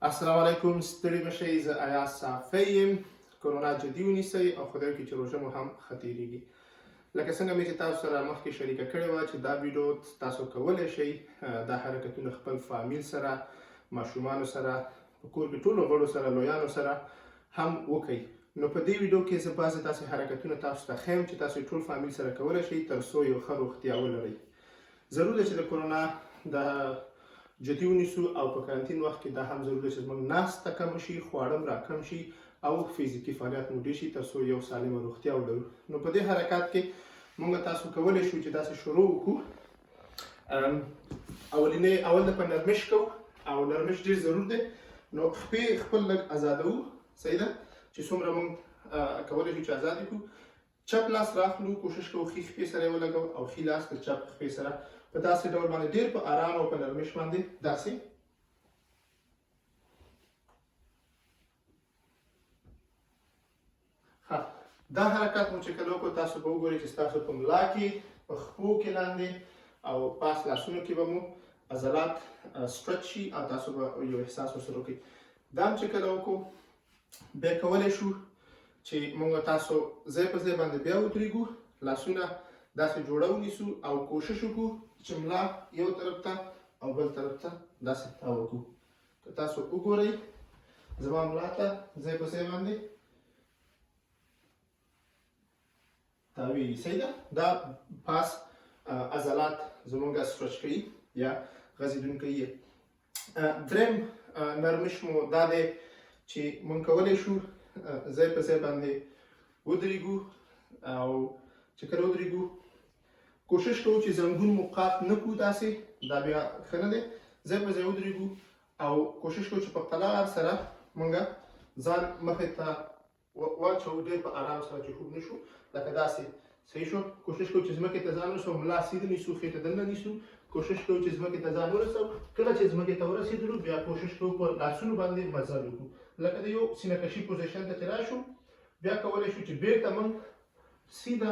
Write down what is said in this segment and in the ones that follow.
السلام علیکم، ستړي مه شئ. زه ایاز صافی یم. کرونا جدي ونیسئ او خدای وکړي چې روژه مو هم ښه تېرېږي. لکه څنګه مې چې تاسو سره مخکې شریکه کړې وه چې دا ویډیو تاسو کولی شئ دا حرکتونه خپل فامیل سره، ماشومانو سره، په کور کې ټولو غړو سره، لویانو سره هم وکړئ. نو په دې ویډیو کې زه بعضې داسې حرکتونه تاسو ته ښیم چې تاسو یې ټول فامیل سره کولی شئ تر څو یو ښه روغتیا ولرئ. ضرور ده چې د کرونا د جدي ونیسو او په کرنتین وخت کې دا هم ضرور ده چې زموږ ناسته کمه شي، خواړه هم راکم شي او فزیکي فعالیت مو ډېر شي تر څو یو سالمه روغتیا ولرو. نو په دې حرکات کې موږ تاسو کولی شو چې داسې شروع وکړو. اولینې اول د په نرمش کوو او نرمش ډېر ضرور دی. نو خپې خپل لږ ازادوو، صحیح ده، چې څومره موږ کولی شو چې ازاد یې کړو. چپ لاس راخلو، کوشش کوو ښي خپې سره یې ولګوو او ښي لاس د چپ خپې سره په داسې ډول باندې ډېر په آرام او په نرمش باندې داسې. ښه، دا حرکت مو چې کله وکړو تاسو به وګورئ چې ستاسو په ملا کې، په خپو کې لاندې او پاس لاسونو کې به مو عضلات سټرچ شي او تاسو به یو احساس ورسره وکړئ. دا هم چې کله وکړو بیا کولی شو چې موږ تاسو ځای په ځای باندې بیا ودرېږو، لاسونه داسې جوړه ونیسو او کوشش وکړو چې ملا یو طرف ته او بل طرف ته داسې تاو کړو. که تاسو وګورئ زما ملا ته ځای په ځای باندې تاویږي، صحیح ده. دا پاس عضلات زمونږ سټرچ کوي یا غځېدونکی یې. دریم نرمش مو دا دی چې مونږ کولی شو ځای په ځای باندې ودرېږو او چې کله ودرېږو کوشش کوو چې زنګون مو قات نه کړو، داسې دا بیا ښه نه دی. ځای په ځای ودرېږو او کوشش کوو چې په قلار سره مونږ ځان مخې ته واچوو، ډېر په ارام سره چې خوب نشو، لکه داسې. صحیح شو. کوشش کوو چې ځمکې ته ځان ورسوو، ملا سیده نیسو، خېټه دننه نیسو، کوشش کوو چې ځمکې ته ځان ورسوو. کله چې ځمکې ته ورسېدلو بیا کوشش کوو په لاسونو باندې مزل وکړو، لکه د یو سینه کشي پوزیشن ته چې راشو بیا کولی شو چې بېرته موږ سیده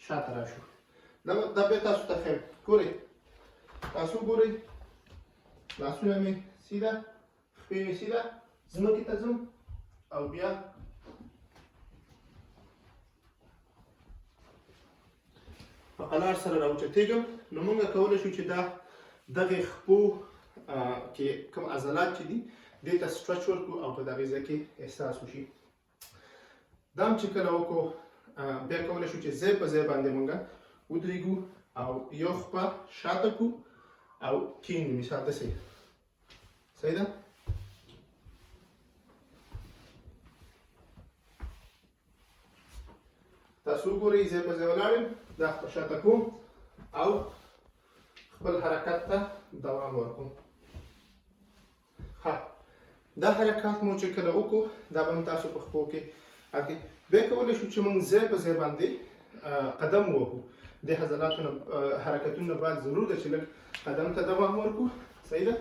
شاته راشو. دا بیا تاسو ته ښیم. ګورئ، تاسو ګورئ، لاسونه مې سیده، خپې مې سیده، ځمکې ته ځم او بیا په قلار سره راوچتېږم. نو موږ کولی شو چې دا دغې خپو کې کوم عضلات چې دي دې ته سټرچ ورکړو او په دغې ځای کې احساس وشي. دا هم چې کله وکړو بیا کولی شو چې ځای په ځای باندې مونږ ودرېږو او یو خپه شاته کړو او کینو، مثال داسې. صحیح ده. تاسو وګورئ، ځای په ځای ولاړ یم، دا خپه شاته کوم او خپل حرکت ته دوام ورکوم. ها، دا حرکات مو چې کله وکړو دا به هم تاسو په خپو کې اکي. بیا کولی شو چې موږ ځای په ځای باندې قدم ووهو. د عضلاتو نه حرکتونو نه بعد ضرور ده چې لږ قدم ته دوام ورکړو. صحیح ده.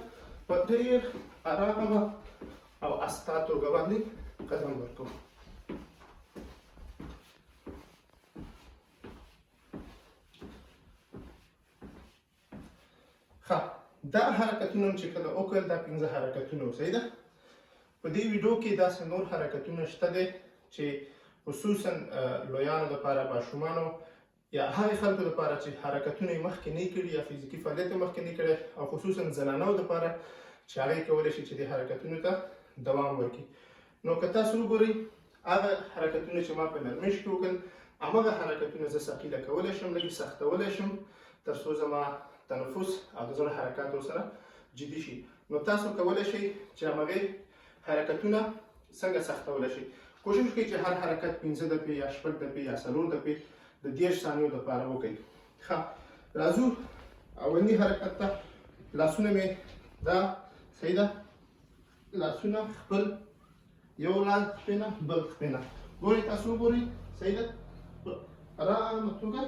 په ډېر ارامه او استا توګه باندې قدم ورکوو. ښه، دا حرکتونه هم چې کله وکړل دا پنځه حرکتونه وو. صحیح ده. په دې ویډیو کې داسې نور حرکتونه شته دی چې خصوصا لویانو لپاره، ماشومانو یا هغې خلکو لپاره چې حرکتونه یې مخکې نه کړي یا فزیکي فعالیت یې مخکې نه کړی، او خصوصا زنانو لپاره چې هغې کولی شي چې دې حرکتونو ته دوام ورکړي. نو که تاسو وګورئ هغه حرکتونه چې ما په نرمش کې وکړل همغه حرکتونه زه ثقیله کولی شم، لږ سختولی شم تر څو زما تنفس او د زړه حرکات ورسره جدي شي. نو تاسو کولی شئ چې همغې حرکتونه څنګه سختولی شئ. کوشش وکړئ چې هر حرکت 5 دقیقې یا 6 دقیقې یا 4 دقیقې د 30 ثانیو لپاره وکړئ. ښه، راځو اولني حرکت ته. لاسونه مې دا، صحیح ده، لاسونه خپل یو لاس خپې نه بل خپې نه. ګورئ، تاسو وګورئ، صحیح ده، په ارامه توګه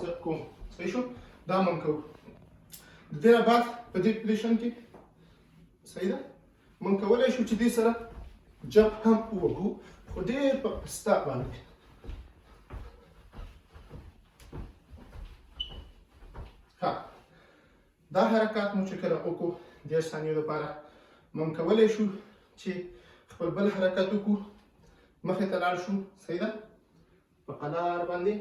زه کوم. صحیح شو. دا موږ کوو. د دې نه بعد په دې پوزیشن کې، صحیح ده، موږ کولی شو چې دې سره جپ هم ووهو، خو ډېر په پسته باندې. ها، دا حرکات مو چې کله وکړو 30 ثانیو لپاره، مونږ کولی شو چې خپل بل حرکت وکړو، مخې ته لاړ شو. صحیح ده؟ په قلار باندې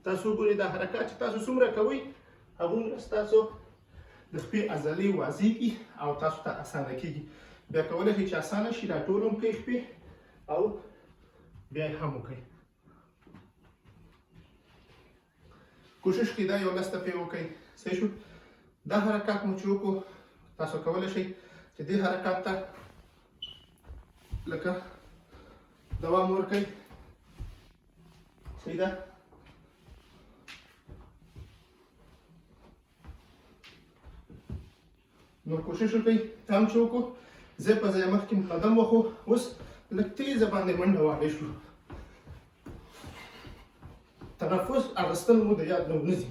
تاسو ګورئ دا حرکات چې تاسو څومره کوئ هغومره ستاسو د خپې عضلې واضح او تاسو ته اسانه کېږي. بیا کولی شئ چې اسانه شي راټول هم کوئ خپې او بیا یې هم وکړئ. کوشش کړئ دا یو لس دفعې وکړئ. صحیح شو؟ دا حرکات مو چې وکړو تاسو کولی شئ چې دې حرکات ته لکه دوام ورکړئ. صحیح ده؟ نو کوشش وکړئ تم چې وکړو ځای په ځای مخکې مو قدم وخو، اوس لږ تیزه باندې منډه والی شو. تنفس اخیستل مو د یاد نه ونه ځي.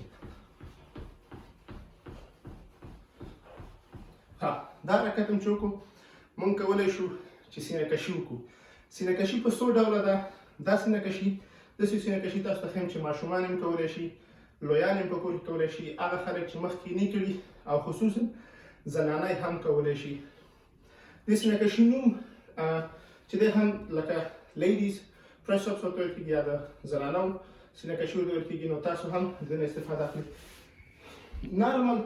ها دا حرکت هم چې وکړو مونږ کولی شو چې سینه کشي وکړو. سینه کشي په څو ډوله ده. دا سینه کشي داسې سینه کشي تاسو ته ښیم چې ماشومان هم کولی شي، لویان هم په کور کې کولی شي، هغه خلک چې مخکې نه کړي او خصوصا زنانه یې هم کولی شي. دې سینه کشي نوم چې دی هم لکه ladies press ups ورته ویل کېږي یا د زنانو سینه کشي ورته ویل کېږي، نو تاسو هم د دې نه استفاده اخلئ. نارمل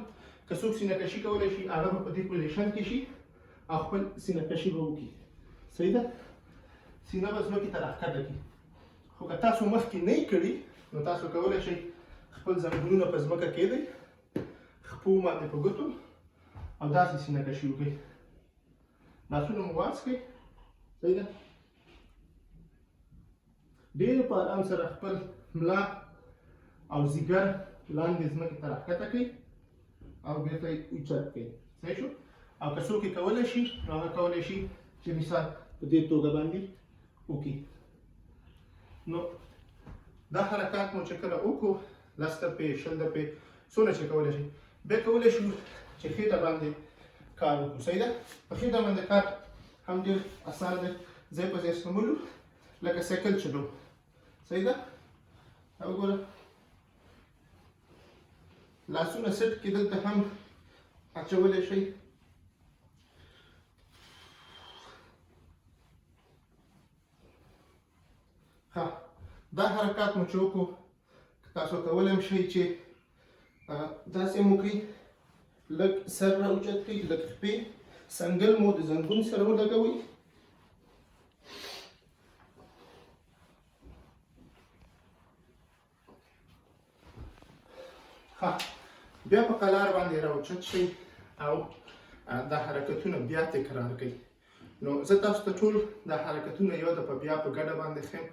که څوک سینه کشي کولی شي هغه به په دې position کې شي او خپل سینه کشي به وکړي. صحیح ده؟ سینه به ځمکې ته راښکته کړي. خو که تاسو مخکې نه یې کړي نو تاسو کولی شئ خپل زنګونونه په ځمکه کېږدئ، خپو باندې په ګوتو او داسې سینه کشي وکړئ. لاسونه مو واز کړئ. صحیح ده؟ ډېر په آرام سره خپل ملا او ځیګر لاندې ځمکې ته راښکته کړئ او بېرته یې اوچت کړئ. صحیح شو؟ او که څوک یې کولی شي نو هغه کولی شي چې مثال په دې توګه باندې وکړي. نو دا حرکات مو چې کله وکړو لس دقیقې، 20 دقیقې، څونه چې کولی شي، بیا کولی شو چې خېټه باندې کار وکړو. صحیح ده؟ په خېټه باندې کار هم ډېر اسانه دی، ځای په ځای سمولو لکه سایکل چلو. صحیح ده؟ وګوره لاسونه سیټ کې دلته هم اچولی شئ. ها دا حرکات مو چې وکړو تاسو کولی هم شئ چې داسې هم وکړئ، لږ سر را اوچت کړئ، لږ خپې سنګل مو د زنګون سره ولګوئ. ها بیا په قلار باندې را اوچت شئ او دا حرکتونه بیا تکرار کړئ. نو زه تاسو ته ټول دا حرکتونه یو دفعه بیا په ګډه باندې ښیم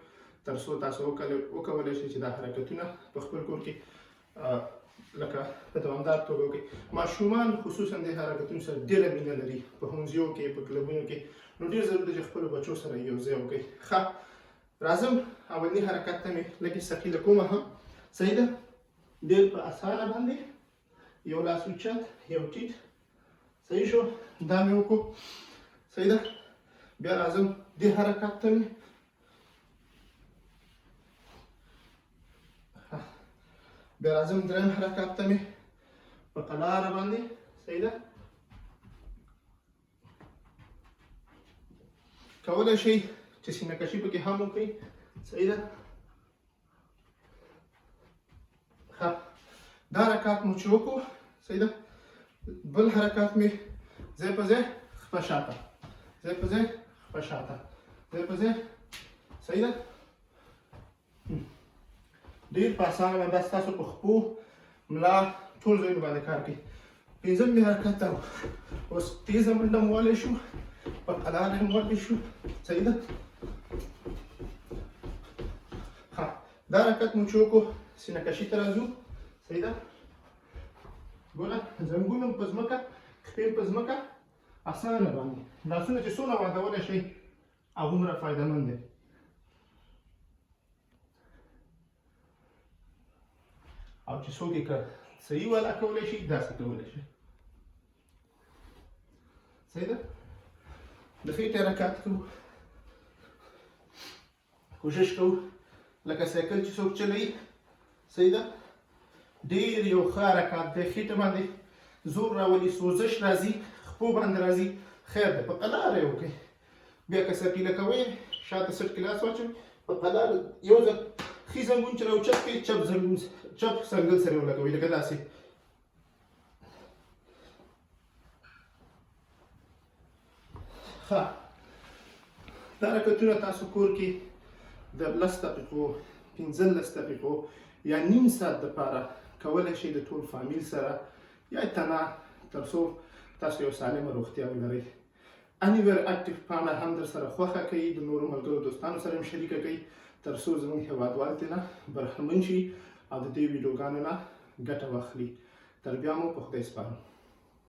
تر څو تاسو وکولی شئ چې دا حرکتونه په خپل کور کې لکه په دوامدار توګه وکړئ. ماشومان خصوصا دې حرکتونو سره ډېره مینه لري، په ښوونځیو کې، په کلبونو کې، نو ډېر ضرور دی چې خپلو بچو سره یو ځای وکړئ. ښه راځم اولني حرکت ته مې لږې ثقیله کومه هم. صحیح ده؟ ډېر په اسانه باندې یو لاس اوچت یو ټیټ. صحیح شو؟ دا مې وکړو. صحیح ده؟ بیا راځم دې حرکت ته مې. بیا راځم دریم حرکت ته مې په قلاره باندې. صحیح ده؟ کولی شئ چې سینه کشي پکې هم وکړئ. صحیح ده؟ ښه دا حرکات مو چې وکړو. صحیح ده؟ بل حرکات مې ځای په ځای خپه شاته، ځای په ځای خپه شاته، ځای په ځای. صحیح ده؟ ډېر په اسانه باندې دا ستاسو په خپو، ملا، ټول ځایونو باندې کار کوي. پنځم مې حرکت دا و. اوس تیزه منډه هم وهلی شو، په قلاره هم وهلی شو. صحیح ده؟ ښه دا حرکت مو چې وکړو سینه کشي ته راځو. صحیح ده؟ ګوره زنګون هم په ځمکه، خپې هم په ځمکه، اسانه باندې لاسونه چې څونه وادولی شئ هغومره فایدهمند دی. او چې څوک یې که صحیح والا کولی شي داسې کولی شي. صحیح ده؟ د خېټې حرکات کوو. کوشش کوو لکه سایکل چې څوک چلوي. صحیح ده، ډېر یو ښه حرکات دی. خېټه باندې زور راولي، سوزش راځي، خپو باندې راځي. خیر دی، په قلاره یې وکړئ. بیا که ثقیله کوئ، شاته سټ کې لاس واچوئ، په قلاره یو ځل ښي زنګون چې راوچت کړئ، چپ زنګون، چپ څنګل سره ولګوئ، لکه داسې. ښه، دا حرکتونه تاسو کور کې د 10 دقیقو، 15 دقیقو یا نیم ساعت دپاره کولی شئ، د ټول فامیل سره یا تنها، تر څو تاسو یو سالمه روغتیا ولرئ. انیور اکټیو پاڼه هم در سره خوښه کوي، د نورو ملګرو دوستانو سره هم شریکه کوي، تر څو زموږ هیوادوال ترې نه برخمن شي او د دې ویډیوګانو نه ګټه واخلي. تر بیا مو په خدای سپارم.